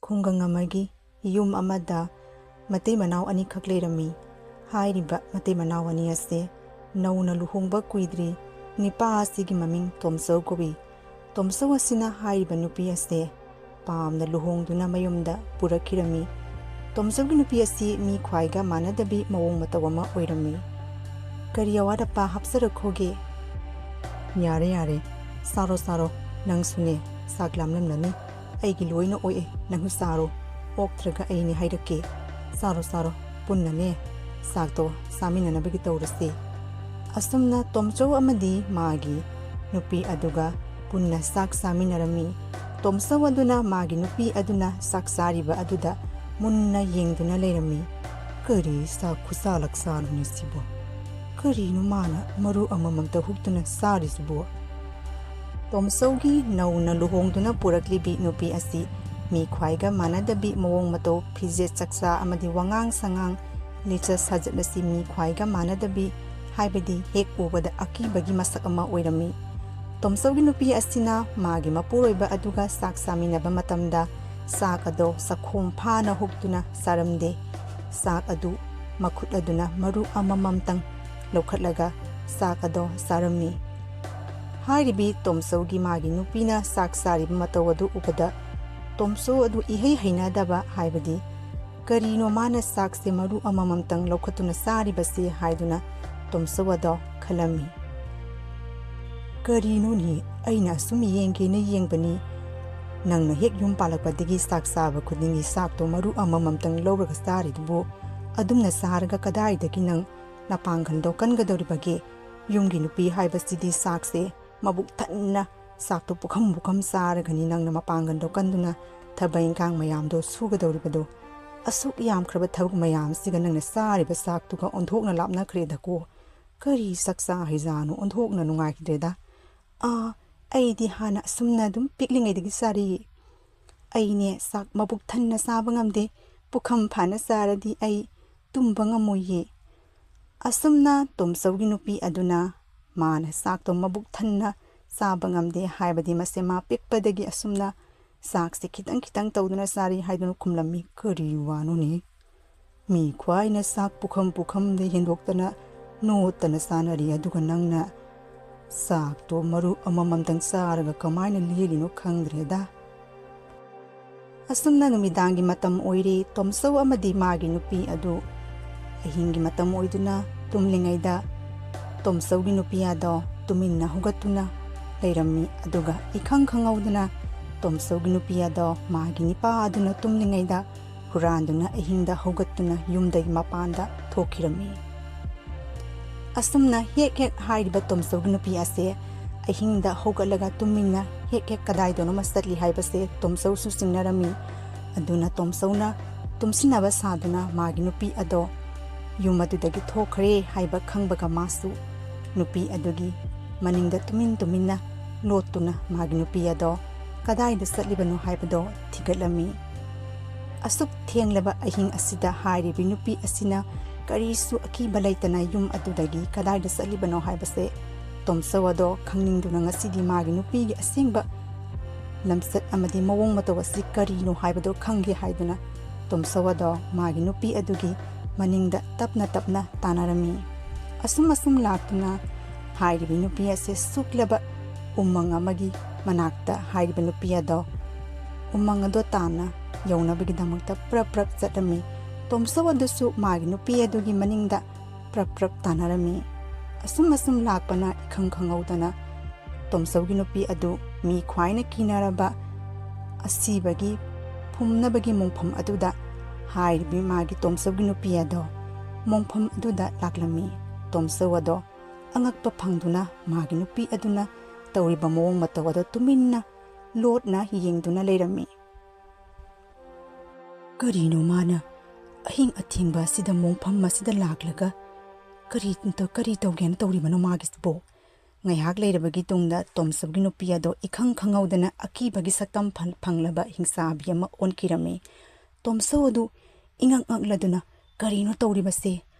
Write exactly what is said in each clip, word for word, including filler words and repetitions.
ꯈꯨꯡꯒꯪ ꯑꯃꯒꯤ ꯌꯨꯝ ꯑꯃꯗ ꯃꯇꯩ ꯃꯅꯥꯎ ꯑꯅꯤꯈꯛ ꯂꯩꯔꯝꯃꯤ꯫ ꯍꯥꯏꯔꯤꯕ ꯃꯇꯩ ꯃꯅꯥꯎ ꯑꯅꯤ ꯑꯁꯦ ꯅꯧꯅ ꯂꯨꯍꯣꯡꯕ ꯀꯨꯏꯗ꯭ꯔꯤ ꯅꯤꯄꯥ ꯑꯁꯤꯒꯤ ꯃꯃꯤꯡ ꯇꯣꯝꯆꯧ ꯀꯧꯏ꯫ ꯇꯣꯝꯆꯧ ꯑꯁꯤꯅ ꯍꯥꯏꯔꯤꯕ ꯅꯨꯄꯤ ꯑꯁꯦ ꯄꯥꯝꯅ ꯂꯨꯍꯣꯡꯗꯨꯅ ꯃꯌꯨꯝꯗ ꯄꯨꯔꯛꯈꯤꯔꯝꯃꯤ꯫ ꯇꯣꯝꯆꯧꯒꯤ ꯅꯨꯄꯤ ꯑꯁꯤ ꯃꯤ ꯈ꯭ꯋꯥꯏꯒ ꯃꯥꯟꯅꯗꯕꯤ ꯃꯑꯣꯡ ꯃꯇꯧ ꯑꯃ ꯑꯣꯏꯔꯝꯃꯤ꯫ "ꯀꯔꯤ ꯑꯋꯥꯠ ꯑꯄꯥ ꯍꯥꯞꯆꯔꯛꯈꯣꯒꯦ?" "ꯌꯥꯔꯦ, ꯌꯥꯔꯦ, ꯆꯥꯔꯣ, ꯆꯥꯔꯣ, ꯅꯪꯁꯨꯅꯦ, ꯆꯥꯛ ꯂꯥꯝꯂꯝꯂꯅꯤ꯫ ꯑꯩꯒꯤ ꯂꯣꯏꯅ ꯑꯣꯛꯑꯦ, ꯅꯪꯁꯨ ꯆꯥꯔꯣ꯫ ꯑꯣꯛꯇ꯭ꯔꯒ ꯑꯩꯅꯦ ꯍꯥꯏꯔꯛꯀꯦ꯫ ꯆꯥꯔꯣ, ꯆꯥꯔꯣ, ꯄꯨꯟꯅꯅꯦ ꯆꯥꯛꯇꯣ ꯆꯥꯃꯤꯟꯅꯅꯕꯒꯤ ꯇꯧꯔꯁꯤ꯫" ꯑꯁꯨꯝꯅ ꯇꯣꯝꯆꯧ ꯑꯃꯗꯤ ꯃꯥꯒꯤ ꯅꯨꯄꯤ ꯑꯗꯨꯒ ꯄꯨꯟꯅ ꯆꯥꯛ ꯆꯥꯃꯤꯟꯅꯔꯝꯃꯤ꯫ ꯇꯣꯝꯆꯧ ꯑꯗꯨꯅ ꯃꯥꯒꯤ ꯅꯨꯄꯤ ꯑꯗꯨꯅ ꯆꯥꯛ ꯆꯥꯔꯤꯕ ꯑꯗꯨꯗ ꯃꯨꯟꯅ ꯌꯦꯡꯗꯨꯅ ꯂꯩꯔꯝꯃꯤ꯫ "ꯀꯔꯤ ꯆꯥꯛ ꯈꯨꯆꯥ ꯂꯛꯆꯥꯅꯣꯅꯦ ꯁꯤꯕꯣ? ꯀꯔꯤꯅꯣ ꯃꯥꯅ ꯃꯔꯨ ꯑꯃꯃꯝꯇ ꯍꯨꯛꯇꯨꯅ ꯆꯥꯔꯤꯁꯤꯕꯣ?" ꯇꯣꯝꯆꯧꯒꯤ ꯅꯧꯅ ꯂꯨꯍꯣꯡꯗꯨꯅ ꯄꯨꯔꯛꯂꯤꯕꯤ ꯅꯨꯄꯤ ꯑꯁꯤ ꯃꯤ ꯈ꯭ꯋꯥꯏꯒ ꯃꯥꯟꯅꯗꯕꯤ ꯃꯑꯣꯡ ꯃꯇꯧ, ꯐꯤꯖꯦꯠ ꯆꯛꯆꯥ ꯑꯃꯗꯤ ꯋꯥꯉꯥꯡ ꯁꯉꯥꯡ, ꯂꯤꯆꯠ ꯁꯥꯖꯠ ꯑꯁꯤ ꯃꯤ ꯈ꯭ꯋꯥꯏꯒ ꯃꯥꯟꯅꯗꯕꯤ, ꯍꯥꯏꯕꯗꯤ ꯍꯦꯛ ꯎꯕꯗ ꯑꯀꯤꯕꯒꯤ ꯃꯁꯛ ꯑꯃ ꯑꯣꯏꯔꯝꯃꯤ꯫ ꯇꯣꯝꯆꯧꯒꯤ ꯅꯨꯄꯤ ꯑꯁꯤꯅ ꯃꯥꯒꯤ ꯃꯄꯨꯔꯣꯏꯕ ꯑꯗꯨꯒ ꯆꯥꯛ ꯆꯥꯃꯤꯟꯅꯕ ꯃꯇꯝꯗ ꯆꯥꯛ ꯑꯗꯣ ꯆꯈꯣꯝ ꯐꯥꯅ ꯍꯨꯛꯇꯨꯅ ꯆꯥꯔꯝꯗꯦ꯫ ꯆꯥꯛ ꯑꯗꯨ ꯃꯈꯨꯠ ꯑꯗꯨꯅ ꯃꯔꯨ ꯑꯃꯃꯝꯇꯪ ꯂꯧꯈꯠꯂꯒ ꯆꯥꯛ ꯑꯗꯣ ꯆꯥꯔꯝꯃꯤ꯫ ꯍꯥꯏꯔꯤꯕꯤ ꯇꯣꯝꯆꯧꯒꯤ ꯃꯥꯒꯤ ꯅꯨꯄꯤꯅ ꯆꯥꯛ ꯆꯥꯔꯤꯕ ꯃꯇꯧ ꯑꯗꯨ ꯎꯕꯗ ꯇꯣꯝꯆꯧ ꯑꯗꯨ ꯏꯍꯩ ꯍꯩꯅꯗꯕ, ꯍꯥꯏꯕꯗꯤ "ꯀꯔꯤꯅꯣ ꯃꯥꯅ ꯆꯥꯛꯁꯦ ꯃꯔꯨ ꯑꯃꯃꯝꯇꯪ ꯂꯧꯈꯠꯇꯨꯅ ꯆꯥꯔꯤꯕꯁꯦ?" ꯍꯥꯏꯗꯨꯅ ꯇꯣꯝꯆꯧ ꯑꯗꯣ ꯈꯜꯂꯝꯃꯤ꯫ "ꯀꯔꯤꯅꯣꯅꯦ, ꯑꯩꯅ ꯑꯁꯨꯝ ꯌꯦꯡꯒꯦꯅ ꯌꯦꯡꯕꯅꯤ, ꯅꯪꯅ ꯍꯦꯛ ꯌꯨꯝ ꯄꯥꯜꯂꯛꯄꯗꯒꯤ ꯆꯥꯛ ꯆꯥꯕ ꯈꯨꯗꯤꯡꯒꯤ ꯆꯥꯛꯇꯣ ꯃꯔꯨ ꯑꯃꯃꯝꯇꯪ ꯂꯧꯔꯒ ꯆꯥꯔꯤꯗꯨꯕꯨ? ꯑꯗꯨꯝꯅ ꯆꯥꯔꯒ ꯀꯗꯥꯏꯗꯒꯤ ꯅꯪ ꯅꯄꯥꯡꯒꯜꯗꯣ ꯀꯟꯒꯗꯧꯔꯤꯕꯒꯦ? ꯌꯨꯝꯒꯤ ꯅꯨꯄꯤ ꯍꯥꯏꯕꯁꯤꯗꯤ ꯆꯥꯛꯁꯦ ꯃꯕꯨꯛ ꯊꯟꯅ, ꯆꯥꯛꯇꯣ ꯄꯨꯈꯝ ꯄꯨꯈꯝ ꯆꯥꯔꯒꯅꯤ ꯅꯪꯅ ꯃꯄꯥꯡꯒꯜꯗꯣ ꯀꯟꯗꯨꯅ ꯊꯕꯛ ꯏꯟꯈꯥꯡ ꯃꯌꯥꯝꯗꯣ ꯁꯨꯒꯗꯧꯔꯤꯕꯗꯣ꯫ ꯑꯁꯨꯛ ꯌꯥꯝꯈ꯭ꯔꯕ ꯊꯕꯛ ꯃꯌꯥꯝꯁꯤꯒ ꯅꯪꯅ ꯆꯥꯔꯤꯕ ꯆꯥꯛꯇꯨꯒ ꯑꯣꯟꯊꯣꯛꯅ ꯂꯥꯞꯅꯈ꯭ꯔꯦꯗꯀꯣ꯫ ꯀꯔꯤ ꯆꯥꯛ ꯆꯥ ꯍꯩꯖꯥꯅꯣ, ꯑꯣꯟꯊꯣꯛꯅ ꯅꯨꯡꯉꯥꯏꯈꯤꯗ꯭ꯔꯦꯗ꯫ ꯑꯥ, ꯑꯩꯗꯤ ꯍꯥꯟꯅ ꯑꯁꯨꯝꯅ ꯑꯗꯨꯝ ꯄꯤꯛꯂꯤꯉꯩꯗꯒꯤ ꯆꯥꯔꯛꯏ꯫ ꯑꯩꯅꯦ ꯆꯥꯛ ꯃꯕꯨꯛ ꯊꯟꯅ ꯆꯥꯕ ꯉꯝꯗꯦ꯫ ꯄꯨꯈꯝ ꯐꯥꯅ ꯆꯥꯔꯗꯤ ꯑꯩ ꯇꯨꯝꯕ ꯉꯝꯃꯣꯏꯌꯦ꯫" ꯑꯁꯨꯝꯅ ꯇꯣꯝꯆꯧꯒꯤ ꯅꯨꯄꯤ ꯑꯗꯨꯅ ꯃꯥꯅ ꯆꯥꯛꯇꯣ ꯃꯕꯨꯛ ꯊꯟꯅ ꯆꯥꯕ ꯉꯝꯗꯦ ꯍꯥꯏꯕꯗꯤ ꯃꯁꯦ ꯃꯥ ꯄꯤꯛꯄꯗꯒꯤ ꯑꯁꯨꯝꯅ ꯆꯥꯛꯁꯦ ꯈꯤꯇꯪ ꯈꯤꯇꯪ ꯇꯧꯗꯨꯅ ꯆꯥꯔꯤ ꯍꯥꯏꯗꯨꯅ ꯈꯨꯝꯂꯝꯃꯤ꯫ "ꯀꯔꯤ ꯋꯥꯅꯣꯅꯦ? ꯃꯤ ꯈ꯭ꯋꯥꯏꯅ ꯆꯥꯛ ꯄꯨꯈꯝ ꯄꯨꯈꯝꯗ ꯍꯦꯟꯗꯣꯛꯇꯅ ꯅꯣꯠꯇꯅ ꯆꯥꯅꯔꯤ, ꯑꯗꯨꯒ ꯅꯪꯅ ꯆꯥꯛꯇꯣ ꯃꯔꯨ ꯑꯃꯃꯝꯇꯪ ꯆꯥꯔꯒ ꯀꯃꯥꯏꯅ ꯂꯦꯜꯂꯤꯅꯣ ꯈꯪꯗ꯭ꯔꯦꯗ꯫" ꯑꯁꯨꯝꯅ ꯅꯨꯃꯤꯗꯥꯡꯒꯤ ꯃꯇꯝ ꯑꯣꯏꯔꯦ꯫ ꯇꯣꯝꯆꯧ ꯑꯃꯗꯤ ꯃꯥꯒꯤ ꯅꯨꯄꯤ ꯑꯗꯨ ꯑꯍꯤꯡꯒꯤ ꯃꯇꯝ ꯑꯣꯏꯗꯨꯅ ꯇꯨꯝꯂꯤꯉꯩꯗ ꯇꯣꯝꯆꯧꯒꯤ ꯅꯨꯄꯤ ꯑꯗꯣ ꯇꯨꯃꯤꯟꯅ ꯍꯧꯒꯠꯇꯨꯅ ꯂꯩꯔꯝꯃꯤ꯫ ꯑꯗꯨꯒ ꯏꯈꯪ ꯈꯪꯍꯧꯗꯅ ꯇꯣꯝꯆꯧꯒꯤ ꯅꯨꯄꯤ ꯑꯗꯣ ꯃꯥꯒꯤ ꯅꯤꯄꯥ ꯑꯗꯨꯅ ꯇꯨꯝꯂꯤꯉꯩꯗ ꯍꯨꯔꯥꯟꯗꯨꯅ ꯑꯍꯤꯡꯗ ꯍꯧꯒꯠꯇꯨꯅ ꯌꯨꯝꯗꯒꯤ ꯃꯄꯥꯟꯗ ꯊꯣꯛꯈꯤꯔꯝꯃꯤ꯫ ꯑꯁꯨꯝꯅ ꯍꯦꯛ ꯍꯦꯛ ꯍꯥꯏꯔꯤꯕ ꯇꯣꯝꯆꯧꯒꯤ ꯅꯨꯄꯤ ꯑꯁꯦ ꯑꯍꯤꯡꯗ ꯍꯧꯒꯠꯂꯒ ꯇꯨꯃꯤꯟꯅ ꯍꯦꯛ ꯍꯦꯛ ꯀꯗꯥꯏꯗꯅꯣꯃ ꯆꯠꯂꯤ ꯍꯥꯏꯕꯁꯦ ꯇꯣꯝꯆꯧꯁꯨ ꯆꯤꯡꯅꯔꯝꯃꯤ꯫ ꯑꯗꯨꯅ ꯇꯣꯝꯆꯧꯅ ꯇꯨꯝꯁꯤꯟꯅꯕ ꯁꯥꯗꯨꯅ ꯃꯥꯒꯤ ꯅꯨꯄꯤ ꯑꯗꯣ ꯌꯨꯝ ꯑꯗꯨꯗꯒꯤ ꯊꯣꯛꯈ꯭ꯔꯦ ꯍꯥꯏꯕ ꯈꯪꯕꯒ ꯃꯥꯁꯨ ꯅꯨꯄꯤ ꯑꯗꯨꯒꯤ ꯃꯅꯤꯡꯗ ꯇꯨꯃꯤꯟ ꯇꯨꯃꯤꯟꯅ ꯂꯣꯠꯇꯨꯅ ꯃꯥꯒꯤ ꯅꯨꯄꯤ ꯑꯗꯣ ꯀꯗꯥꯏꯗ ꯆꯠꯂꯤꯕꯅꯣ ꯍꯥꯏꯕꯗꯣ ꯊꯤꯒꯠꯂꯝꯃꯤ꯫ ꯑꯁꯨꯛ ꯊꯦꯡꯂꯕ ꯑꯍꯤꯡ ꯑꯁꯤꯗ ꯍꯥꯏꯔꯤꯕꯤ ꯅꯨꯄꯤ ꯑꯁꯤꯅ ꯀꯔꯤꯁꯨ ꯑꯀꯤꯕ ꯂꯩꯇꯅ ꯌꯨꯝ ꯑꯗꯨꯗꯒꯤ ꯀꯗꯥꯏꯗ ꯆꯠꯂꯤꯕꯅꯣ ꯍꯥꯏꯕꯁꯦ ꯇꯣꯝꯆꯧ ꯑꯗꯣ ꯈꯪꯅꯤꯡꯗꯨꯅ ꯉꯁꯤꯗꯤ ꯃꯥꯒꯤ ꯅꯨꯄꯤꯒꯤ ꯑꯁꯦꯡꯕ ꯂꯝꯆꯠ ꯑꯃꯗꯤ ꯃꯑꯣꯡ ꯃꯇꯧ ꯑꯁꯤ ꯀꯔꯤꯅꯣ ꯍꯥꯏꯕꯗꯣ ꯈꯪꯒꯦ ꯍꯥꯏꯗꯨꯅ ꯇꯣꯝꯆꯧ ꯑꯗꯣ ꯃꯥꯒꯤ ꯅꯨꯄꯤ ꯑꯗꯨꯒꯤ ꯃꯅꯤꯡꯗ ꯇꯞꯅ ꯇꯞꯅ ꯇꯥꯟꯅꯔꯝꯃꯤ꯫ ꯑꯁꯨꯝ ꯑꯁꯨꯝ ꯂꯥꯛꯇꯨꯅ ꯍꯥꯏꯔꯤꯕꯤ ꯅꯨꯄꯤ ꯑꯁꯦ ꯁꯨꯛꯂꯕ ꯎꯃꯪ ꯑꯃꯒꯤ ꯃꯅꯥꯛꯇ ꯍꯥꯏꯔꯤꯕ ꯅꯨꯄꯤ ꯑꯗꯣ ꯎꯃꯪ ꯑꯗꯣ ꯇꯥꯟꯅ ꯌꯧꯅꯕꯒꯤꯗꯃꯛꯇ ꯄ꯭ꯔꯞ ꯄ꯭ꯔꯞ ꯆꯠꯂꯝꯃꯤ꯫ ꯇꯣꯝꯆꯧ ꯑꯗꯨꯁꯨ ꯃꯥꯒꯤ ꯅꯨꯄꯤ ꯑꯗꯨꯒꯤ ꯃꯅꯤꯡꯗ ꯄ꯭ꯔꯞ ꯄ꯭ꯔꯞ ꯇꯥꯟꯅꯔꯝꯃꯤ꯫ ꯑꯁꯨꯝ ꯑꯁꯨꯝ ꯂꯥꯛꯄꯅ ꯏꯈꯪ ꯈꯪꯍꯧꯗꯅ ꯇꯣꯝꯆꯧꯒꯤ ꯅꯨꯄꯤ ꯑꯗꯨ ꯃꯤ ꯈ꯭ꯋꯥꯏꯅ ꯀꯤꯅꯔꯕ ꯑꯁꯤꯕꯒꯤ ꯐꯨꯝꯅꯕꯒꯤ ꯃꯣꯡꯐꯝ ꯑꯗꯨꯗ ꯍꯥꯏꯔꯤꯕꯤ ꯃꯥꯒꯤ ꯇꯣꯝꯆꯧꯒꯤ ꯅꯨꯄꯤ ꯑꯗꯣ ꯃꯣꯡꯐꯝ ꯑꯗꯨꯗ ꯂꯥꯛꯂꯝꯃꯤ꯫ ꯇꯣꯝꯆꯧ ꯑꯗꯣ ꯑꯉꯛꯄ ꯐꯪꯗꯨꯅ ꯃꯥꯒꯤ ꯅꯨꯄꯤ ꯑꯗꯨꯅ ꯇꯧꯔꯤꯕ ꯃꯑꯣꯡ ꯃꯇꯧ ꯑꯗꯣ ꯇꯨꯃꯤꯟꯅ ꯂꯣꯠꯅ ꯌꯦꯡꯗꯨꯅ ꯂꯩꯔꯝꯃꯤ꯫ "ꯀꯔꯤꯅꯣ ꯃꯥꯅ ꯑꯍꯤꯡ ꯑꯊꯦꯡꯕ ꯑꯁꯤꯗ ꯃꯣꯡꯐꯝ ꯑꯁꯤꯗ ꯂꯥꯛꯂꯒ ꯀꯔꯤ, ꯀꯔꯤ ꯇꯧꯒꯦꯅ ꯇꯧꯔꯤꯕꯅꯣ ꯃꯥꯒꯤꯁꯤꯕꯣ?" ꯉꯥꯏꯍꯥꯛ ꯂꯩꯔꯕꯒꯤ ꯇꯨꯡꯗ ꯇꯣꯝꯆꯧꯒꯤ ꯅꯨꯄꯤ ꯑꯗꯣ ꯏꯈꯪ ꯈꯪꯍꯧꯗꯅ ꯑꯀꯤꯕꯒꯤ ꯁꯛꯇꯝ ꯐꯪ-, ꯐꯪꯂꯕ ꯍꯤꯡꯆꯥꯕꯤ ꯑꯃ ꯑꯣꯟꯈꯤꯔꯝꯃꯤ꯫ ꯇꯣꯝꯆꯧ ꯑꯗꯨ ꯏꯉꯛ ꯉꯛꯂꯗꯨꯅ ꯀꯔꯤꯅꯣ ꯇꯧꯔꯤꯕꯁꯦ?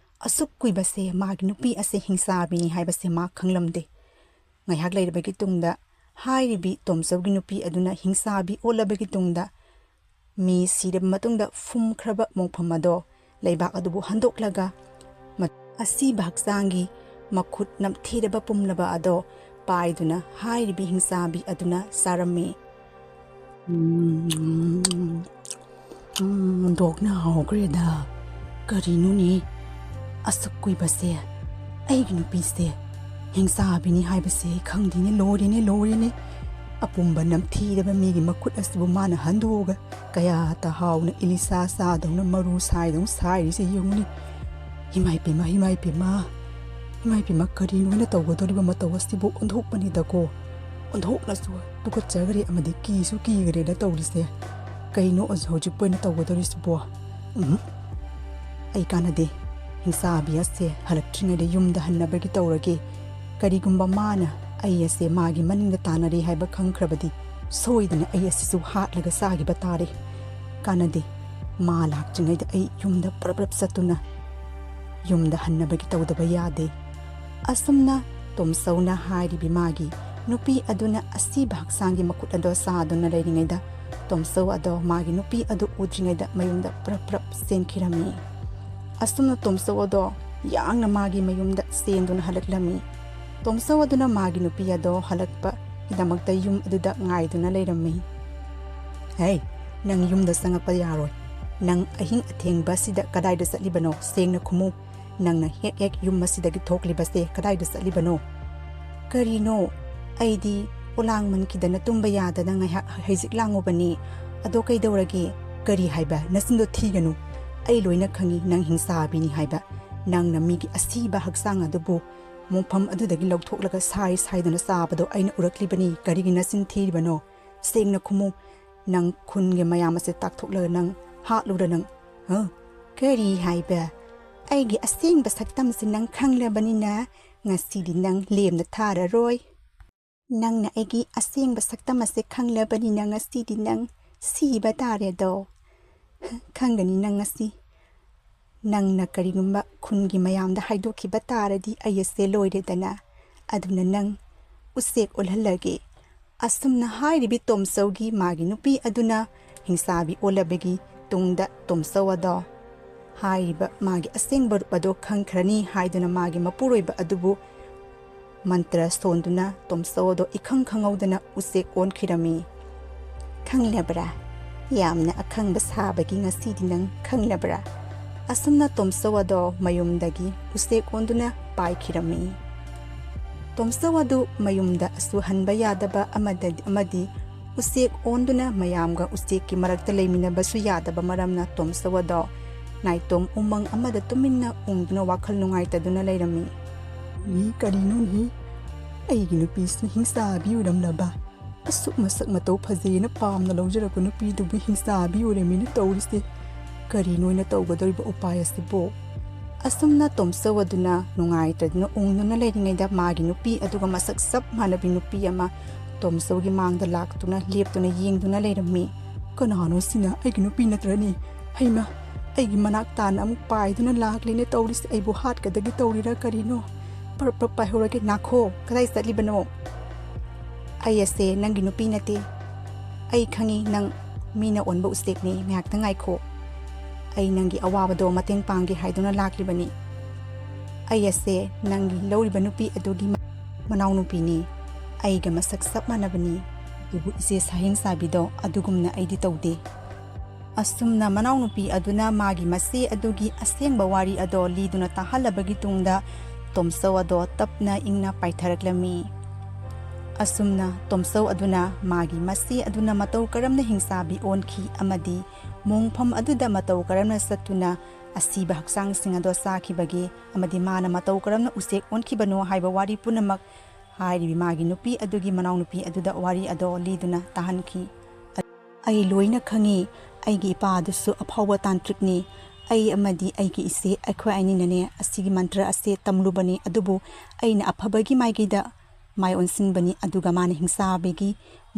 ꯑꯁꯨꯛ ꯀꯨꯏꯕꯁꯦ ꯃꯥꯒꯤ ꯅꯨꯄꯤ ꯑꯁꯦ ꯍꯤꯡꯆꯥꯕꯤꯅꯤ ꯍꯥꯏꯕꯁꯦ ꯃꯥ ꯈꯪꯂꯝꯗꯦ꯫ ꯉꯥꯏꯍꯥꯛ ꯂꯩꯔꯕꯒꯤ ꯇꯨꯡꯗ ꯍꯥꯏꯔꯤꯕꯤ ꯇꯣꯝꯆꯧꯒꯤ ꯅꯨꯄꯤ ꯑꯗꯨꯅ ꯍꯤꯡꯆꯥꯕꯤ ꯑꯣꯜꯂꯕꯒꯤ ꯇꯨꯡꯗ ꯃꯤ ꯁꯤꯔꯕ ꯃꯇꯨꯡꯗ ꯐꯨꯝꯈ꯭ꯔꯕ ꯃꯣꯡꯐꯝ ꯑꯗꯣ ꯂꯩꯕꯥꯛ ꯑꯗꯨꯕꯨ ꯍꯟꯗꯣꯛꯂꯒ ꯃ-, ꯑꯁꯤꯕ ꯍꯛꯆꯥꯡꯒꯤ ꯃꯈꯨꯠ ꯅꯝꯊꯤꯔꯕ ꯄꯨꯝꯂꯕ ꯑꯗꯣ ꯄꯥꯏꯗꯨꯅ ꯍꯥꯏꯔꯤꯕꯤ ꯍꯤꯡꯆꯥꯕꯤ ꯑꯗꯨꯅ ꯆꯥꯔꯝꯃꯤ꯫ ꯎꯝ, ꯎꯝ, ꯗꯣꯛꯅ ꯍꯥꯎꯈ꯭ꯔꯦꯗ꯫ ꯀꯔꯤꯅꯣꯅꯦ? ꯑꯁꯨꯛ ꯀꯨꯏꯕꯁꯦ ꯑꯩꯒꯤ ꯅꯨꯄꯤꯁꯦ ꯍꯤꯡꯆꯥꯕꯤꯅꯤ ꯍꯥꯏꯕꯁꯦ ꯈꯪꯗꯦꯅꯦ꯫ ꯂꯣꯏꯔꯦꯅꯦ, ꯂꯣꯏꯔꯦꯅꯦ꯫ ꯑꯄꯨꯝꯕ ꯅꯝꯊꯤꯔꯕ ꯃꯤꯒꯤ ꯃꯈꯨꯠ ꯑꯁꯤꯕꯨ ꯃꯥꯅ ꯍꯟꯗꯣꯛꯑꯒ ꯀꯌꯥꯇ ꯍꯥꯎꯅ ꯏꯂꯤꯁꯥ ꯆꯥꯗꯧꯅ ꯃꯔꯨ ꯁꯥꯏꯗꯧꯅ ꯁꯥꯏꯔꯤꯁꯦ ꯌꯦꯡꯉꯨꯅꯦ꯫ ꯏꯃꯥꯏ ꯄꯦꯝꯃ, ꯏꯃꯥꯏ ꯄꯦꯝꯃ, ꯏꯃꯥꯏ ꯄꯦꯝꯃ, ꯀꯔꯤꯅꯣ ꯑꯩꯅ ꯇꯧꯒꯗꯧꯔꯤꯕ ꯃꯇꯧ ꯑꯁꯤꯕꯨ? ꯑꯣꯟꯊꯣꯛꯄꯅꯤꯗꯀꯣ, ꯑꯣꯟꯊꯣꯛꯅꯁꯨ ꯇꯨꯀꯠꯆꯈ꯭ꯔꯦ ꯑꯃꯗꯤ ꯀꯤꯁꯨ ꯀꯤꯈ꯭ꯔꯦꯗ ꯇꯧꯔꯤꯁꯦ꯫ ꯀꯩꯅꯣ ꯑꯣꯖꯥ ꯍꯧꯖꯤꯛꯄꯨ ꯑꯣꯏꯅ ꯇꯧꯒꯗꯧꯔꯤꯁꯤꯕꯣ? ꯎꯝ, ꯑꯩ ꯀꯥꯟꯅꯗꯦ꯫ ꯍꯤꯡꯆꯥꯕꯤ ꯑꯁꯦ ꯍꯜꯂꯛꯇ꯭ꯔꯤꯉꯩꯗ ꯌꯨꯝꯗ ꯍꯟꯅꯕꯒꯤ ꯇꯧꯔꯒꯦ꯫ ꯀꯔꯤꯒꯨꯝꯕ ꯃꯥꯅ ꯑꯩ ꯑꯁꯦ ꯃꯥꯒꯤ ꯃꯅꯤꯡꯗ ꯇꯥꯟꯅꯔꯦ ꯍꯥꯏꯕ ꯈꯪꯈ꯭ꯔꯕꯗꯤ ꯁꯣꯏꯗꯅ ꯑꯩ ꯑꯁꯤꯁꯨ ꯍꯥꯠꯂꯒ ꯆꯥꯈꯤꯕ ꯇꯥꯔꯦ꯫ ꯀꯥꯟꯅꯗꯦ, ꯃꯥ ꯂꯥꯛꯇ꯭ꯔꯤꯉꯩꯗ ꯑꯩ ꯌꯨꯝꯗ ꯄ꯭ꯔꯞ ꯄ꯭ꯔꯞ ꯆꯠꯇꯨꯅ ꯌꯨꯝꯗ ꯍꯟꯅꯕꯒꯤ ꯇꯧꯗꯕ ꯌꯥꯗꯦ꯫ ꯑꯁꯨꯝꯅ ꯇꯣꯝꯆꯧꯅ ꯍꯥꯏꯔꯤꯕꯤ ꯃꯥꯒꯤ ꯅꯨꯄꯤ ꯑꯗꯨꯅ ꯑꯁꯤꯕ ꯍꯛꯆꯥꯡꯒꯤ ꯃꯈꯨꯠ ꯑꯗꯣ ꯆꯥꯗꯨꯅ ꯂꯩꯔꯤꯉꯩꯗ ꯇꯣꯝꯆꯧ ꯑꯗꯣ ꯃꯥꯒꯤ ꯅꯨꯄꯤ ꯑꯗꯨ ꯎꯗ꯭ꯔꯤꯉꯩꯗ ꯃꯌꯨꯝꯗ ꯄ꯭ꯔꯞ ꯄ꯭ꯔꯞ ꯆꯦꯟꯈꯤꯔꯝꯃꯤ꯫ ꯑꯁꯨꯝꯅ ꯇꯣꯝꯆꯧ ꯑꯗꯣ ꯌꯥꯡꯅ ꯃꯥꯒꯤ ꯃꯌꯨꯝꯗ ꯆꯦꯟꯗꯨꯅ ꯍꯜꯂꯛꯂꯝꯃꯤ꯫ ꯇꯣꯝꯆꯧ ꯑꯗꯨꯅ ꯃꯥꯒꯤ ꯅꯨꯄꯤ ꯑꯗꯣ ꯍꯜꯂꯛꯄꯒꯤꯗꯃꯛꯇ ꯌꯨꯝ ꯑꯗꯨꯗ ꯉꯥꯏꯗꯨꯅ ꯂꯩꯔꯝꯃꯤ꯫ "ꯍꯦ, ꯅꯪ ꯌꯨꯝꯗ ꯆꯪꯉꯛꯄ ꯌꯥꯔꯣꯏ꯫ ꯅꯪ ꯑꯍꯤꯡ ꯑꯊꯦꯡꯕꯁꯤꯗ ꯀꯗꯥꯏꯗ ꯆꯠꯂꯤꯕꯅꯣ? ꯁꯦꯡꯅ ꯈꯨꯝꯃꯨ꯫ ꯅꯪꯅ ꯍꯦꯛ ꯍꯦꯛ ꯌꯨꯝ ꯑꯁꯤꯗꯒꯤ ꯊꯣꯛꯂꯤꯕꯁꯦ ꯀꯗꯥꯏꯗ ꯆꯠꯂꯤꯕꯅꯣ?" "ꯀꯔꯤꯅꯣ? ꯑꯩꯗꯤ ꯄꯣꯂꯥꯡ ꯃꯟꯈꯤꯗꯅ ꯇꯨꯝꯕ ꯌꯥꯗꯅ ꯉꯥꯏꯍꯥꯛ ꯍꯩꯖꯤꯛ ꯂꯥꯡꯉꯨꯕꯅꯤ꯫ ꯑꯗꯣ ꯀꯩꯗꯧꯔꯒꯦ? ꯀꯔꯤ ꯍꯥꯏꯕ? ꯅꯆꯤꯟꯗꯣ ꯊꯤꯒꯅꯨ꯫ ꯑꯩ ꯂꯣꯏꯅ ꯈꯪꯉꯤ ꯅꯪ ꯍꯤꯡꯆꯥꯕꯤꯅꯤ ꯍꯥꯏꯕ꯫ ꯅꯪꯅ ꯃꯤꯒꯤ ꯑꯁꯤꯕ ꯍꯛꯆꯥꯡ ꯑꯗꯨꯕꯨ ꯃꯣꯡꯐꯝ ꯑꯗꯨꯗꯒꯤ ꯂꯧꯊꯣꯛꯂꯒ ꯁꯥꯏ ꯁꯥꯏꯗꯨꯅ ꯆꯥꯕꯗꯣ ꯑꯩꯅ ꯎꯔꯛꯂꯤꯕꯅꯤ꯫ ꯀꯔꯤꯒꯤ ꯅꯆꯤꯟ ꯊꯤꯔꯤꯕꯅꯣ? ꯁꯦꯡꯅ ꯈꯨꯝꯃꯨ꯫ ꯅꯪ ꯈꯨꯟꯒꯤ ꯃꯌꯥꯝ ꯑꯁꯦ ꯇꯥꯛꯊꯣꯛꯂꯒ ꯅꯪ ꯍꯥꯠꯂꯨꯔ ꯅꯪ, ꯍ? ꯀꯔꯤ ꯍꯥꯏꯕ? ꯑꯩꯒꯤ ꯑꯁꯦꯡꯕ ꯁꯛꯇꯝꯁꯦ ꯅꯪ ꯈꯪꯂꯕꯅꯤꯅ ꯉꯁꯤꯗꯤ ꯅꯪ ꯂꯦꯝꯅ ꯊꯥꯔꯔꯣꯏ꯫ ꯅꯪꯅ ꯑꯩꯒꯤ ꯑꯁꯦꯡꯕ ꯁꯛꯇꯝ ꯑꯁꯦ ꯈꯪꯂꯕꯅꯤꯅ ꯉꯁꯤꯗꯤ ꯅꯪ ꯁꯤꯕ ꯇꯥꯔꯦꯗꯣ꯫ ꯈꯪꯒꯅꯤ ꯅꯪ ꯉꯁꯤ꯫ ꯅꯪꯅ ꯀꯔꯤꯒꯨꯝꯕ ꯈꯨꯟꯒꯤ ꯃꯌꯥꯝꯗ ꯍꯥꯏꯗꯣꯛꯈꯤꯕ ꯇꯥꯔꯗꯤ ꯑꯩ ꯑꯁꯦ ꯂꯣꯏꯔꯦꯗꯅ꯫ ꯑꯗꯨꯅ ꯅꯪ ꯎꯆꯦꯛ ꯑꯣꯜꯍꯜꯂꯒꯦ꯫ ꯑꯁꯨꯝꯅ ꯍꯥꯏꯔꯤꯕꯤ ꯇꯣꯝꯆꯧꯒꯤ ꯃꯥꯒꯤ ꯅꯨꯄꯤ ꯑꯗꯨꯅ ꯍꯤꯡꯆꯥꯕꯤ ꯑꯣꯜꯂꯕꯒꯤ ꯇꯨꯡꯗ ꯇꯣꯝꯆꯧ ꯑꯗꯣ ꯍꯥꯏꯔꯤꯕ ꯃꯥꯒꯤ ꯑꯁꯦꯡꯕ ꯔꯨꯞ ꯑꯗꯣ ꯈꯪꯈ꯭ꯔꯅꯤ ꯍꯥꯏꯗꯨꯅ ꯃꯥꯒꯤ ꯃꯄꯨꯔꯣꯏꯕ ꯑꯗꯨꯕꯨ ꯃꯟꯇ꯭ꯔ ꯁꯣꯟꯗꯨꯅ ꯇꯣꯝꯆꯧ ꯑꯗꯣ ꯏꯈꯪ ꯈꯪꯍꯧꯗꯅ ꯎꯆꯦꯛ ꯑꯣꯟꯈꯤꯔꯝꯃꯤ꯫ ꯈꯪꯂꯕ꯭ꯔꯥ? ꯌꯥꯝꯅ ꯑꯈꯪꯕ ꯁꯥꯕꯒꯤ ꯉꯁꯤꯗꯤ ꯅꯪ ꯈꯪꯂꯕ꯭ꯔꯥ? ꯑꯁꯨꯝꯅ ꯇꯣꯝꯆꯧ ꯑꯗꯣ ꯃꯌꯨꯝꯗꯒꯤ ꯎꯆꯦꯛ ꯑꯣꯟꯗꯨꯅ ꯄꯥꯏꯈꯤꯔꯝꯃꯤ꯫ ꯇꯣꯝꯆꯧ ꯑꯗꯨ ꯃꯌꯨꯝꯗ ꯑꯁꯨ ꯍꯟꯕ ꯌꯥꯗꯕ ꯑꯃꯗ-, ꯑꯃꯗꯤ ꯎꯆꯦꯛ ꯑꯣꯟꯗꯨꯅ ꯃꯌꯥꯝꯒ ꯎꯆꯦꯛꯀꯤ ꯃꯔꯛꯇ ꯂꯩꯃꯤꯟꯅꯕꯁꯨ ꯌꯥꯗꯕ ꯃꯔꯝꯅ ꯇꯣꯝꯆꯧ ꯑꯗꯣ ꯅꯥꯏꯇꯣꯝ ꯎꯃꯪ ꯑꯃꯗ ꯇꯨꯃꯤꯟꯅ ꯎꯪꯗꯨꯅ ꯋꯥꯈꯜ ꯅꯨꯡꯉꯥꯏꯇꯗꯨꯅ ꯂꯩꯔꯝꯃꯤ꯫ ꯃꯤ ꯀꯔꯤꯅꯣꯅꯦ? ꯑꯩꯒꯤ ꯅꯨꯄꯤꯁꯤꯅ ꯍꯤꯡꯆꯥꯕꯤ ꯑꯣꯏꯔꯝꯂꯕ? ꯑꯁꯨꯛ ꯃꯁꯛ ꯃꯇꯧ ꯐꯖꯩꯅ ꯄꯥꯝꯅ ꯂꯧꯖꯔꯛꯄ ꯅꯨꯄꯤꯗꯨꯕꯨ ꯍꯤꯡꯆꯥꯕꯤ ꯑꯣꯏꯔꯝꯃꯤꯅ ꯇꯧꯔꯤꯁꯦ꯫ ꯀꯔꯤꯅꯣꯅ ꯇꯧꯒꯗꯧꯔꯤꯕ ꯎꯄꯥꯏ ꯑꯁꯤꯕꯨ? ꯑꯁꯨꯝꯅ ꯇꯣꯝꯆꯧ ꯑꯗꯨꯅ ꯅꯨꯡꯉꯥꯏꯇꯗꯨꯅ ꯎꯪꯗꯨꯅ ꯂꯩꯔꯤꯉꯩꯗ ꯃꯥꯒꯤ ꯅꯨꯄꯤ ꯑꯗꯨꯒ ꯃꯁꯛ ꯆꯞ ꯃꯥꯟꯅꯕꯤ ꯅꯨꯄꯤ ꯑꯃ ꯇꯣꯝꯆꯧꯒꯤ ꯃꯥꯡꯗ ꯂꯥꯛꯇꯨꯅ ꯂꯦꯞꯇꯨꯅ ꯌꯦꯡꯗꯨꯅ ꯂꯩꯔꯝꯃꯤ꯫ ꯀꯅꯥꯅꯣ ꯁꯤꯅ? ꯑꯩꯒꯤ ꯅꯨꯄꯤ ꯅꯠꯇ꯭ꯔꯅꯤ? ꯍꯩꯃ, ꯑꯩꯒꯤ ꯃꯅꯥꯛ ꯇꯥꯅ ꯑꯃꯨꯛ ꯄꯥꯏꯗꯨꯅ ꯂꯥꯛꯂꯦꯅꯦ ꯇꯧꯔꯤꯁꯦ꯫ ꯑꯩꯕꯨ ꯍꯥꯠꯀꯗꯒꯦ ꯇꯧꯔꯤꯔꯥ ꯀꯔꯤꯅꯣ? ꯄꯔꯞ ꯄꯔꯞ ꯄꯥꯏꯍꯧꯔꯒꯦ꯫ ꯅꯥꯈꯣ, ꯀꯗꯥꯏ ꯆꯠꯂꯤꯕꯅꯣ? ꯑꯩ ꯑꯁꯦ ꯅꯪꯒꯤ ꯅꯨꯄꯤ ꯅꯠꯇꯦ꯫ ꯑꯩ ꯈꯪꯉꯤ ꯅꯪ ꯃꯤꯅ ꯑꯣꯟꯕ ꯎꯆꯦꯛꯅꯤ꯫ ꯉꯥꯏꯍꯥꯛꯇꯪ ꯉꯥꯏꯈꯣ꯫ ꯑꯩ ꯅꯪꯒꯤ ꯑꯋꯥꯕꯗꯣ ꯃꯇꯦꯡ ꯄꯥꯡꯒꯦ ꯍꯥꯏꯗꯨꯅ ꯂꯥꯛꯂꯤꯕꯅꯤ꯫ ꯑꯩ ꯑꯁꯦ ꯅꯪꯒꯤ ꯂꯧꯔꯤꯕ ꯅꯨꯄꯤ ꯑꯗꯨꯒꯤ ꯃ-, ꯃꯅꯥꯎꯅꯨꯄꯤꯅꯤ꯫ ꯑꯩꯒ ꯃꯁꯛ ꯆꯞ ꯃꯥꯟꯅꯕꯅꯤ꯫ ꯑꯗꯨꯕꯨ ꯏꯆꯦ ꯁꯥꯍꯤꯡ ꯆꯥꯕꯤꯗꯣ ꯑꯗꯨꯒꯨꯝꯅ ꯑꯩꯗꯤ ꯇꯧꯗꯦ꯫ ꯑꯁꯨꯝꯅ ꯃꯅꯥꯎꯅꯨꯄꯤ ꯑꯗꯨꯅ ꯃꯥꯒꯤ ꯃꯆꯦ ꯑꯗꯨꯒꯤ ꯑꯁꯦꯡꯕ ꯋꯥꯔꯤ ꯑꯗꯣ ꯂꯤꯗꯨꯅ ꯇꯥꯍꯜꯂꯕꯒꯤ ꯇꯨꯡꯗ ꯇꯣꯝꯆꯧ ꯑꯗꯣ ꯇꯞꯅ ꯏꯪꯅ ꯄꯥꯏꯊꯔꯛꯂꯝꯃꯤ꯫ ꯑꯁꯨꯝꯅ ꯇꯣꯝꯆꯧ ꯑꯗꯨꯅ ꯃꯥꯒꯤ ꯃꯆꯦ ꯑꯗꯨꯅ ꯃꯇꯧ ꯀꯔꯝꯅ ꯍꯤꯡꯆꯥꯕꯤ ꯑꯣꯟꯈꯤ ꯑꯃꯗꯤ ꯃꯣꯡꯐꯝ ꯑꯗꯨꯗ ꯃꯇꯧ ꯀꯔꯝꯅ ꯆꯠꯇꯨꯅ ꯑꯁꯤꯕ ꯍꯛꯆꯥꯡꯁꯤꯡ ꯑꯗꯣ ꯆꯥꯈꯤꯕꯒꯦ ꯑꯃꯗꯤ ꯃꯥꯅ ꯃꯇꯧ ꯀꯔꯝꯅ ꯎꯆꯦꯛ ꯑꯣꯟꯈꯤꯕꯅꯣ ꯍꯥꯏꯕ ꯋꯥꯔꯤ ꯄꯨꯝꯅꯃꯛ ꯍꯥꯏꯔꯤꯕꯤ ꯃꯥꯒꯤ ꯅꯨꯄꯤ ꯑꯗꯨꯒꯤ ꯃꯅꯥꯎꯅꯨꯄꯤ ꯑꯗꯨꯗ ꯋꯥꯔꯤ ꯑꯗꯣ ꯂꯤꯗꯨꯅ ꯇꯥꯍꯟꯈꯤ꯫ ꯑꯩ ꯂꯣꯏꯅ ꯈꯪꯉꯤ꯫ ꯑꯩꯒꯤ ꯏꯄꯥ ꯑꯗꯨꯁꯨ ꯑꯐꯥꯎꯕ ꯇꯥꯟꯇ꯭ꯔꯤꯛꯅꯤ꯫ ꯑꯩ ꯑꯃꯗꯤ ꯑꯩꯒꯤ ꯏꯆꯦ ꯑꯩꯈꯣꯏ ꯑꯅꯤꯅꯅꯦ ꯑꯁꯤꯒꯤ ꯃꯟꯇ꯭ꯔ ꯑꯁꯦ ꯇꯝꯂꯨꯕꯅꯤ, ꯑꯗꯨꯕꯨ ꯑꯩꯅ ꯑꯐꯕꯒꯤ ꯃꯥꯏꯀꯩꯗ ꯃꯥꯏ ꯑꯣꯟꯁꯤꯟꯕꯅꯤ, ꯑꯗꯨꯒ ꯃꯥꯅ ꯍꯤꯡꯆꯥꯕꯤꯒꯤ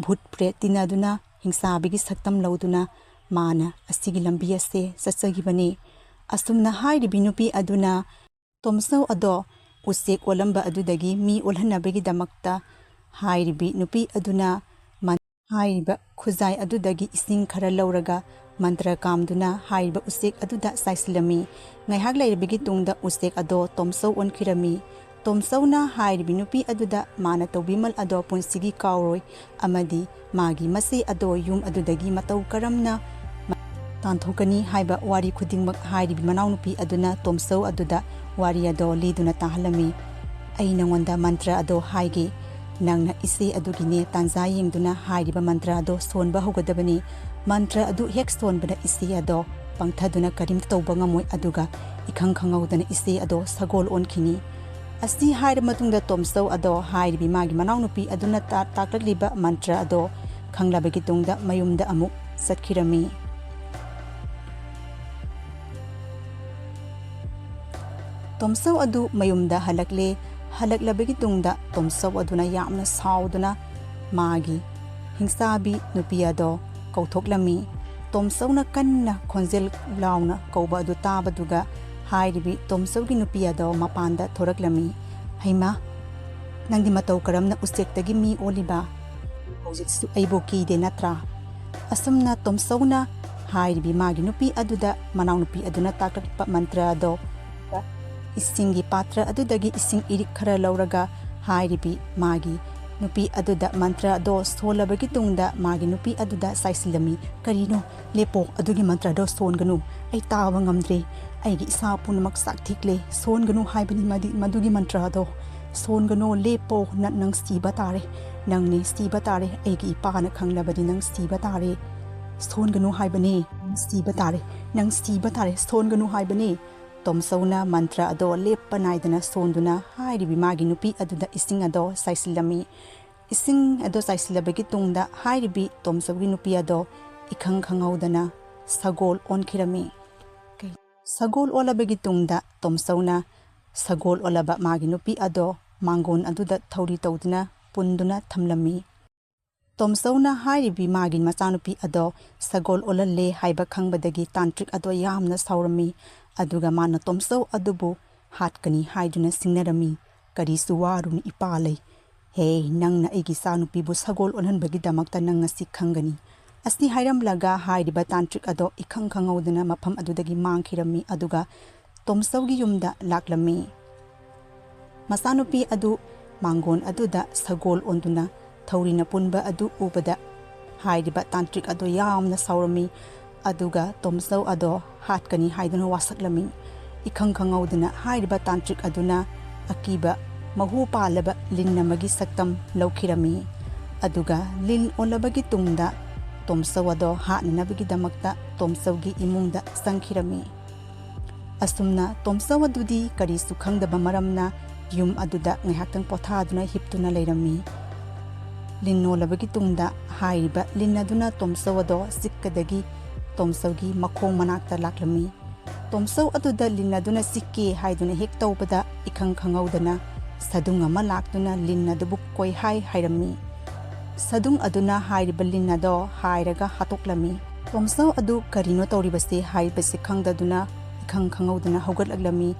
ꯚꯨꯠ ꯄ꯭ꯔꯦꯠ ꯇꯤꯟꯅꯗꯨꯅ ꯍꯤꯡꯆꯥꯕꯤꯒꯤ ꯁꯛꯇꯝ ꯂꯧꯗꯨꯅ ꯃꯥꯅ ꯑꯁꯤꯒꯤ ꯂꯝꯕꯤ ꯑꯁꯦ ꯆꯠꯆꯈꯤꯕꯅꯤ꯫ ꯑꯁꯨꯝꯅ ꯍꯥꯏꯔꯤꯕꯤ ꯅꯨꯄꯤ ꯑꯗꯨꯅ ꯇꯣꯝꯆꯧ ꯑꯗꯣ ꯎꯆꯦꯛ ꯑꯣꯜꯂꯝꯕ ꯑꯗꯨꯗꯒꯤ ꯃꯤ ꯑꯣꯜꯍꯟꯅꯕꯒꯤꯗꯃꯛꯇ ꯍꯥꯏꯔꯤꯕꯤ ꯅꯨꯄꯤ ꯑꯗꯨꯅ ꯃꯟ-, ꯍꯥꯏꯔꯤꯕ ꯈꯨꯖꯥꯏ ꯑꯗꯨꯗꯒꯤ ꯏꯁꯤꯡ ꯈꯔ ꯂꯧꯔꯒ ꯃꯟꯇ꯭ꯔ ꯀꯥꯝꯗꯨꯅ ꯍꯥꯏꯔꯤꯕ ꯎꯆꯦꯛ ꯑꯗꯨꯗ ꯆꯥꯏꯁꯤꯜꯂꯝꯃꯤ꯫ ꯉꯥꯏꯍꯥꯛ ꯂꯩꯔꯕꯒꯤ ꯇꯨꯡꯗ ꯎꯆꯦꯛ ꯑꯗꯣ ꯇꯣꯝꯆꯧ ꯑꯣꯟꯈꯤꯔꯝꯃꯤ꯫ ꯇꯣꯝꯆꯧꯅ ꯍꯥꯏꯔꯤꯕꯤ ꯅꯨꯄꯤ ꯑꯗꯨꯗ ꯃꯥꯅ ꯇꯧꯕꯤꯃꯜ ꯑꯗꯣ ꯄꯨꯟꯁꯤꯒꯤ ꯀꯥꯎꯔꯣꯏ ꯑꯃꯗꯤ ꯃꯥꯒꯤ ꯃꯆꯦ ꯑꯗꯣ ꯌꯨꯝ ꯑꯗꯨꯗꯒꯤ ꯃꯇꯧ ꯀꯔꯝꯅ ꯇꯥꯟꯊꯣꯛꯀꯅꯤ ꯍꯥꯏꯕ ꯋꯥꯔꯤ ꯈꯨꯗꯤꯡꯃꯛ ꯍꯥꯏꯔꯤꯕꯤ ꯃꯅꯥꯎꯅꯨꯄꯤ ꯑꯗꯨꯅ ꯇꯣꯝꯆꯧ ꯑꯗꯨꯗ ꯋꯥꯔꯤ ꯑꯗꯣ ꯂꯤꯗꯨꯅ ꯇꯥꯍꯜꯂꯝꯃꯤ꯫ "ꯑꯩ ꯅꯉꯣꯟꯗ ꯃꯟꯇ꯭ꯔ ꯑꯗꯣ ꯍꯥꯏꯒꯦ꯫ ꯅꯪꯅ ꯏꯆꯦ ꯑꯗꯨꯒꯤꯅꯦ ꯇꯥꯟꯖꯥ ꯌꯦꯡꯗꯨꯅ ꯍꯥꯏꯔꯤꯕ ꯃꯟꯇ꯭ꯔ ꯑꯗꯣ ꯁꯣꯟꯕ ꯍꯧꯒꯗꯕꯅꯤ꯫ ꯃꯟꯇ꯭ꯔ ꯑꯗꯨ ꯍꯦꯛ ꯁꯣꯟꯕꯗ ꯏꯆꯦ ꯑꯗꯣ ꯄꯪꯊꯗꯨꯅ ꯀꯔꯤꯝꯇ ꯇꯧꯕ ꯉꯝꯃꯣꯏ, ꯑꯗꯨꯒ ꯏꯈꯪ ꯈꯪꯍꯧꯗꯅ ꯏꯆꯦ ꯑꯗꯣ ꯁꯒꯣꯜ ꯑꯣꯟꯈꯤꯅꯤ"꯫ ꯑꯁꯤ ꯍꯥꯏꯔꯕ ꯃꯇꯨꯡꯗ ꯇꯣꯝꯆꯧ ꯑꯗꯣ ꯍꯥꯏꯔꯤꯕꯤ ꯃꯥꯒꯤ ꯃꯅꯥꯎꯅꯨꯄꯤ ꯑꯗꯨꯅ ꯇꯥ-, ꯇꯥꯛꯂꯛꯂꯤꯕ ꯃꯟꯇ꯭ꯔ ꯑꯗꯣ ꯈꯪꯂꯕꯒꯤ ꯇꯨꯡꯗ ꯃꯌꯨꯝꯗ ꯑꯃꯨꯛ ꯆꯠꯈꯤꯔꯝꯃꯤ꯫ ꯇꯣꯝꯆꯧ ꯑꯗꯨ ꯃꯌꯨꯝꯗ ꯍꯜꯂꯛꯂꯦ꯫ ꯍꯜꯂꯛꯂꯕꯒꯤ ꯇꯨꯡꯗ ꯇꯣꯝꯆꯧ ꯑꯗꯨꯅ ꯌꯥꯝꯅ ꯁꯥꯎꯗꯨꯅ ꯃꯥꯒꯤ ꯍꯤꯡꯆꯥꯕꯤ ꯅꯨꯄꯤ ꯑꯗꯣ ꯀꯧꯊꯣꯛꯂꯝꯃꯤ꯫ ꯇꯣꯝꯆꯧꯅ ꯀꯟꯅ ꯈꯣꯟꯖꯦꯜ ꯂꯥꯎꯅ ꯀꯧꯕ ꯑꯗꯨ ꯇꯥꯕꯗꯨꯒ ꯍꯥꯏꯔꯤꯕꯤ ꯇꯣꯝꯆꯧꯒꯤ ꯅꯨꯄꯤ ꯑꯗꯣ ꯃꯄꯥꯟꯗ ꯊꯣꯔꯛꯂꯝꯃꯤ꯫ "ꯍꯩꯃꯥ, ꯅꯪꯗꯤ ꯃꯇꯧ ꯀꯔꯝꯅ ꯎꯆꯦꯛꯇꯒꯤ ꯃꯤ ꯑꯣꯜꯂꯤꯕ? ꯍꯧꯖꯤꯛꯁꯨ ꯑꯩꯕꯨ ꯀꯤꯗꯦ ꯅꯠꯇ꯭ꯔꯥ?" ꯑꯁꯨꯝꯅ ꯇꯣꯝꯆꯧꯅ ꯍꯥꯏꯔꯤꯕꯤ ꯃꯥꯒꯤ ꯅꯨꯄꯤ ꯑꯗꯨꯗ ꯃꯅꯥꯎꯅꯨꯄꯤ ꯑꯗꯨꯅ ꯇꯥꯛꯂꯛꯄ ꯃꯟꯇ꯭ꯔ ꯑꯗꯣ ꯏꯁꯤꯡꯒꯤ ꯄꯥꯇ꯭ꯔ ꯑꯗꯨꯗꯒꯤ ꯏꯁꯤꯡ ꯏꯔꯤꯛ ꯈꯔ ꯂꯧꯔꯒ ꯍꯥꯏꯔꯤꯕꯤ ꯃꯥꯒꯤ ꯅꯨꯄꯤ ꯑꯗꯨꯗ ꯃꯟꯇ꯭ꯔ ꯑꯗꯣ ꯁꯣꯜꯂꯕꯒꯤ ꯇꯨꯡꯗ ꯃꯥꯒꯤ ꯅꯨꯄꯤ ꯑꯗꯨꯗ ꯆꯥꯏꯁꯤꯜꯂꯝꯃꯤ꯫ "ꯀꯔꯤꯅꯣ? ꯂꯦꯞꯄꯣ, ꯑꯗꯨꯒꯤ ꯃꯟꯇ꯭ꯔ ꯑꯗꯣ ꯁꯣꯟꯒꯅꯨ꯫ ꯑꯩ ꯇꯥꯕ ꯉꯝꯗ꯭ꯔꯦ꯫ ꯑꯩꯒꯤ ꯏꯁꯥ ꯄꯨꯝꯅꯃꯛ ꯆꯥꯛꯊꯤꯛꯂꯦ꯫ ꯁꯣꯟꯒꯅꯨ ꯍꯥꯏꯕꯅꯤ ꯃꯗꯤ-, ꯃꯗꯨꯒꯤ ꯃꯟꯇ꯭ꯔ ꯑꯗꯣ꯫ ꯁꯣꯟꯒꯅꯨ, ꯂꯦꯞꯄꯣ, ꯅ-, ꯅꯪ ꯁꯤꯕ ꯇꯥꯔꯦ꯫ ꯅꯪꯅꯦ ꯁꯤꯕ ꯇꯥꯔꯦ꯫ ꯑꯩꯒꯤ ꯏꯄꯥꯅ ꯈꯪꯂꯕꯗꯤ ꯅꯪ ꯁꯤꯕ ꯇꯥꯔꯦ꯫ ꯁꯣꯟꯒꯅꯨ ꯍꯥꯏꯕꯅꯤ, ꯅꯪ ꯁꯤꯕ ꯇꯥꯔꯦ꯫ ꯅꯪ ꯁꯤꯕ ꯇꯥꯔꯦ, ꯁꯣꯟꯒꯅꯨ ꯍꯥꯏꯕꯅꯤ"꯫ ꯇꯣꯝꯆꯧꯅ ꯃꯟꯇ꯭ꯔ ꯑꯗꯣ ꯂꯦꯞꯄ ꯅꯥꯏꯗꯅ ꯁꯣꯟꯗꯨꯅ ꯍꯥꯏꯔꯤꯕꯤ ꯃꯥꯒꯤ ꯅꯨꯄꯤ ꯑꯗꯨꯗ ꯏꯁꯤꯡ ꯑꯗꯣ ꯆꯥꯏꯁꯤꯜꯂꯝꯃꯤ꯫ ꯏꯁꯤꯡ ꯑꯗꯣ ꯆꯥꯏꯁꯤꯜꯂꯕꯒꯤ ꯇꯨꯡꯗ ꯍꯥꯏꯔꯤꯕꯤ ꯇꯣꯝꯆꯧꯒꯤ ꯅꯨꯄꯤ ꯑꯗꯣ ꯏꯈꯪ ꯈꯪꯍꯧꯗꯅ ꯁꯒꯣꯜ ꯑꯣꯟꯈꯤꯔꯝꯃꯤ꯫ ꯁꯒꯣꯜ ꯑꯣꯜꯂꯕꯒꯤ ꯇꯨꯡꯗ ꯇꯣꯝꯆꯧꯅ ꯁꯒꯣꯜ ꯑꯣꯜꯂꯕ ꯃꯥꯒꯤ ꯅꯨꯄꯤ ꯑꯗꯣ ꯃꯥꯡꯒꯣꯟ ꯑꯗꯨꯗ ꯊꯧꯔꯤ ꯇꯧꯗꯨꯅ ꯄꯨꯟꯗꯨꯅ ꯊꯝꯂꯝꯃꯤ꯫ ꯇꯣꯝꯆꯧꯅ ꯍꯥꯏꯔꯤꯕꯤ ꯃꯥꯒꯤ ꯃꯆꯥꯅꯨꯄꯤ ꯑꯗꯣ ꯁꯒꯣꯜ ꯑꯣꯜꯍꯜꯂꯦ ꯍꯥꯏꯕ ꯈꯪꯕꯗꯒꯤ ꯇꯥꯟꯇ꯭ꯔꯤꯛ ꯑꯗꯣ ꯌꯥꯝꯅ ꯁꯥꯎꯔꯝꯃꯤ꯫ ꯑꯗꯨꯒ ꯃꯥꯅ ꯇꯣꯝꯆꯧ ꯑꯗꯨꯕꯨ ꯍꯥꯠꯀꯅꯤ ꯍꯥꯏꯗꯨꯅ ꯆꯤꯡꯅꯔꯝꯃꯤ꯫ "ꯀꯔꯤꯁꯨ ꯋꯥꯔꯨꯅꯨ, ꯏꯄꯥ ꯂꯩ꯫ "ꯍꯦ, ꯅꯪꯅ ꯑꯩꯒꯤ ꯏꯆꯥꯅꯨꯄꯤꯕꯨ ꯁꯒꯣꯜ ꯑꯣꯟꯍꯟꯕꯒꯤꯗꯃꯛꯇ ꯅꯪ ꯉꯁꯤ ꯈꯪꯒꯅꯤ"꯫ ꯑꯁꯤ ꯍꯥꯏꯔꯝꯂꯒ ꯍꯥꯏꯔꯤꯕ ꯇꯥꯟꯇ꯭ꯔꯤꯛ ꯑꯗꯣ ꯏꯈꯪ ꯈꯪꯍꯧꯗꯅ ꯃꯐꯝ ꯑꯗꯨꯗꯒꯤ ꯃꯥꯡꯈꯤꯔꯝꯃꯤ꯫ ꯑꯗꯨꯒ ꯇꯣꯝꯆꯧꯒꯤ ꯌꯨꯝꯗ ꯂꯥꯛꯂꯝꯃꯤ꯫ ꯃꯆꯥꯅꯨꯄꯤ ꯑꯗꯨ ꯃꯥꯡꯒꯣꯟ ꯑꯗꯨꯗ ꯁꯒꯣꯜ ꯑꯣꯟꯗꯨꯅ ꯊꯧꯔꯤꯅ ꯄꯨꯟꯕ ꯑꯗꯨ ꯎꯕꯗ ꯍꯥꯏꯔꯤꯕ ꯇꯥꯟꯇ꯭ꯔꯤꯛ ꯑꯗꯨ ꯌꯥꯝꯅ ꯁꯥꯎꯔꯝꯃꯤ꯫ ꯑꯗꯨꯒ ꯇꯣꯝꯆꯧ ꯑꯗꯣ ꯍꯥꯠꯀꯅꯤ ꯍꯥꯏꯗꯨꯅ ꯋꯥꯁꯛꯂꯝꯃꯤ꯫ ꯏꯈꯪ ꯈꯪꯍꯧꯗꯅ ꯍꯥꯏꯔꯤꯕ ꯇꯥꯟꯇ꯭ꯔꯤꯛ ꯑꯗꯨꯅ ꯑꯀꯤꯕ ꯃꯍꯨ ꯄꯥꯜꯂꯕ ꯂꯤꯟ ꯑꯃꯒꯤ ꯁꯛꯇꯝ ꯂꯧꯈꯤꯔꯝꯃꯤ꯫ ꯑꯗꯨꯒ ꯂꯤꯟ ꯑꯣꯜꯂꯕꯒꯤ ꯇꯨꯡꯗ ꯇꯣꯝꯆꯧ ꯑꯗꯣ ꯍꯥꯠꯅꯅꯕꯒꯤꯗꯃꯛꯇ ꯇꯣꯝꯆꯧꯒꯤ ꯏꯃꯨꯡꯗ ꯆꯪꯈꯤꯔꯝꯃꯤ꯫ ꯑꯁꯨꯝꯅ ꯇꯣꯝꯆꯧ ꯑꯗꯨꯗꯤ ꯀꯔꯤꯁꯨ ꯈꯪꯗꯕ ꯃꯔꯝꯅ ꯌꯨꯝ ꯑꯗꯨꯗ ꯉꯥꯏꯍꯥꯛꯇꯪ ꯄꯣꯊꯥꯗꯨꯅ ꯍꯤꯞꯇꯨꯅ ꯂꯩꯔꯝꯃꯤ꯫ ꯂꯤꯟ ꯅꯣꯜꯂꯕꯒꯤ ꯇꯨꯡꯗ ꯍꯥꯏꯔꯤꯕ ꯂꯤꯟ ꯑꯗꯨꯅ ꯇꯣꯝꯆꯧ ꯑꯗꯣ ꯆꯤꯛꯀꯗꯒꯤ ꯇꯣꯝꯆꯧꯒꯤ ꯃꯈꯣꯡ ꯃꯅꯥꯛꯇ ꯂꯥꯛꯂꯝꯃꯤ꯫ ꯇꯣꯝꯆꯧ ꯑꯗꯨꯗ ꯂꯤꯟ ꯑꯗꯨꯅ ꯆꯤꯛꯀꯦ ꯍꯥꯏꯗꯨꯅ ꯍꯦꯛ ꯇꯧꯕꯗ ꯏꯈꯪ ꯈꯪꯍꯧꯗꯅ ꯁꯗꯨꯡ ꯑꯃ ꯂꯥꯛꯇꯨꯅ ꯂꯤꯟ ꯑꯗꯨꯕꯨ ꯀꯣꯏꯍꯥꯏ ꯍꯥꯏꯔꯝꯃꯤ꯫ ꯁꯗꯨꯡ ꯑꯗꯨꯅ ꯍꯥꯏꯔꯤꯕ ꯂꯤꯟ ꯑꯗꯣ ꯍꯥꯏꯔꯒ ꯍꯥꯠꯇꯣꯛꯂꯝꯃꯤ꯫ ꯇꯣꯝꯆꯧ ꯑꯗꯨ ꯀꯔꯤꯅꯣ ꯇꯧꯔꯤꯕꯁꯦ ꯍꯥꯏꯔꯤꯕꯁꯤ ꯈꯪꯗꯗꯨꯅ ꯏꯈꯪ ꯈꯪꯍꯧꯗꯅ ꯍꯧꯒꯠꯂꯛꯂꯝꯃꯤ꯫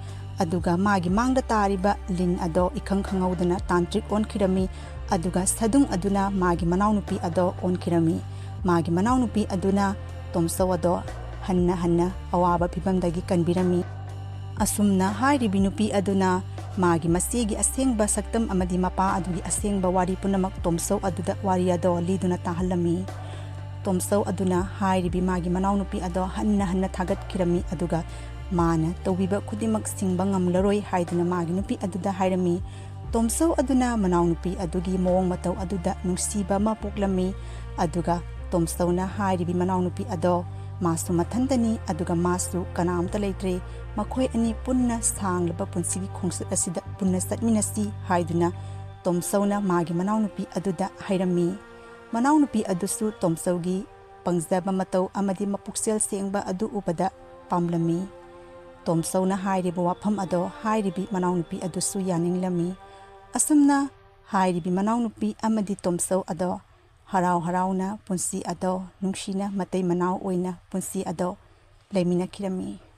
ꯑꯗꯨꯒ ꯃꯥꯒꯤ ꯃꯥꯡꯗ ꯇꯥꯔꯤꯕ ꯂꯤꯟ ꯑꯗꯣ ꯏꯈꯪ ꯈꯪꯍꯧꯗꯅ ꯇꯥꯟꯇ꯭ꯔꯤꯛ ꯑꯣꯟꯈꯤꯔꯝꯃꯤ꯫ ꯑꯗꯨꯒ ꯁꯗꯨꯡ ꯑꯗꯨꯅ ꯃꯥꯒꯤ ꯃꯅꯥꯎꯅꯨꯄꯤ ꯑꯗꯣ ꯑꯣꯟꯈꯤꯔꯝꯃꯤ꯫ ꯃꯥꯒꯤ ꯃꯅꯥꯎꯅꯨꯄꯤ ꯑꯗꯨꯅ ꯇꯣꯝꯆꯧ ꯑꯗꯣ ꯍꯟꯅ ꯍꯟꯅ ꯑꯋꯥꯕ ꯐꯤꯚꯝꯗꯒꯤ ꯀꯟꯕꯤꯔꯝꯃꯤ꯫ ꯑꯁꯨꯝꯅ ꯍꯥꯏꯔꯤꯕꯤ ꯅꯨꯄꯤ ꯑꯗꯨꯅ ꯃꯥꯒꯤ ꯃꯆꯦꯒꯤ ꯑꯁꯦꯡꯕ ꯁꯛꯇꯝ ꯑꯃꯗꯤ ꯃꯄꯥ ꯑꯗꯨꯒꯤ ꯑꯁꯦꯡꯕ ꯋꯥꯔꯤ ꯄꯨꯝꯅꯃꯛ ꯇꯣꯝꯆꯧ ꯑꯗꯨꯗ ꯋꯥꯔꯤ ꯑꯗꯣ ꯂꯤꯗꯨꯅ ꯇꯥꯍꯜꯂꯝꯃꯤ꯫ ꯇꯣꯝꯆꯧ ꯑꯗꯨꯅ ꯍꯥꯏꯔꯤꯕꯤ ꯃꯥꯒꯤ ꯃꯅꯥꯎꯅꯨꯄꯤ ꯑꯗꯣ ꯍꯟꯅ ꯍꯟꯅ ꯊꯥꯒꯠꯈꯤꯔꯝꯃꯤ꯫ ꯑꯗꯨꯒ ꯃꯥꯅ ꯇꯧꯕꯤꯕ ꯈꯨꯗꯤꯡꯃꯛ ꯁꯤꯡꯕ ꯉꯝꯂꯔꯣꯏ ꯍꯥꯏꯗꯨꯅ ꯃꯥꯒꯤ ꯅꯨꯄꯤ ꯑꯗꯨꯗ ꯍꯥꯏꯔꯝꯃꯤ꯫ ꯇꯣꯝꯆꯧ ꯑꯗꯨꯅ ꯃꯅꯥꯎꯅꯨꯄꯤ ꯑꯗꯨꯒꯤ ꯃꯑꯣꯡ ꯃꯇꯧ ꯑꯗꯨꯗ ꯅꯨꯡꯁꯤꯕ ꯑꯃ ꯄꯣꯛꯂꯝꯃꯤ꯫ ꯑꯗꯨꯒ ꯇꯣꯝꯆꯧꯅ ꯍꯥꯏꯔꯤꯕꯤ ꯃꯅꯥꯎꯅꯨꯄꯤ ꯑꯗꯣ ꯃꯥꯁꯨ ꯃꯊꯟꯇꯅꯤ, ꯑꯗꯨꯒ ꯃꯥꯁꯨ ꯀꯅꯥꯝꯇ ꯂꯩꯇ꯭ꯔꯦ, ꯃꯈꯣꯏ ꯑꯅꯤ ꯄꯨꯟꯅ ꯁꯥꯡꯂꯕ ꯄꯨꯟꯁꯤꯒꯤ ꯈꯣꯡꯆꯠ ꯑꯁꯤꯗ ꯄꯨꯟꯅ ꯆꯠꯃꯤꯟꯅꯁꯤ ꯍꯥꯏꯗꯨꯅ ꯇꯣꯝꯆꯧꯅ ꯃꯥꯒꯤ ꯃꯅꯥꯎꯅꯨꯄꯤ ꯑꯗꯨꯗ ꯍꯥꯏꯔꯝꯃꯤ꯫ ꯃꯅꯥꯎꯅꯨꯄꯤ ꯑꯗꯨꯁꯨ ꯇꯣꯝꯆꯧꯒꯤ ꯄꯪꯖꯕ ꯃꯇꯧ ꯑꯃꯗꯤ ꯃꯄꯨꯛꯆꯦꯜ ꯁꯦꯡꯕ ꯑꯗꯨ ꯎꯕꯗ ꯄꯥꯝꯂꯝꯃꯤ꯫ ꯇꯣꯝꯆꯧꯅ ꯍꯥꯏꯔꯤꯕ ꯋꯥꯐꯝ ꯑꯗꯣ ꯍꯥꯏꯔꯤꯕꯤ ꯃꯅꯥꯎꯅꯨꯄꯤ ꯑꯗꯨꯁꯨ ꯌꯥꯅꯤꯡꯂꯝꯃꯤ꯫ ꯑꯁꯨꯝꯅ ꯍꯥꯏꯔꯤꯕꯤ ꯃꯅꯥꯎꯅꯨꯄꯤ ꯑꯃꯗꯤ ꯇꯣꯝꯆꯧ ꯑꯗꯣ ꯍꯔꯥꯎ ꯍꯔꯥꯎꯅ ꯄꯨꯟꯁꯤ ꯑꯗꯣ ꯅꯨꯡꯁꯤꯅ ꯃꯇꯩ ꯃꯅꯥꯎ ꯑꯣꯏꯅ ꯄꯨꯟꯁꯤ ꯑꯗꯣ ꯂꯩꯃꯤꯟꯅꯈꯤꯔꯝꯃꯤ꯫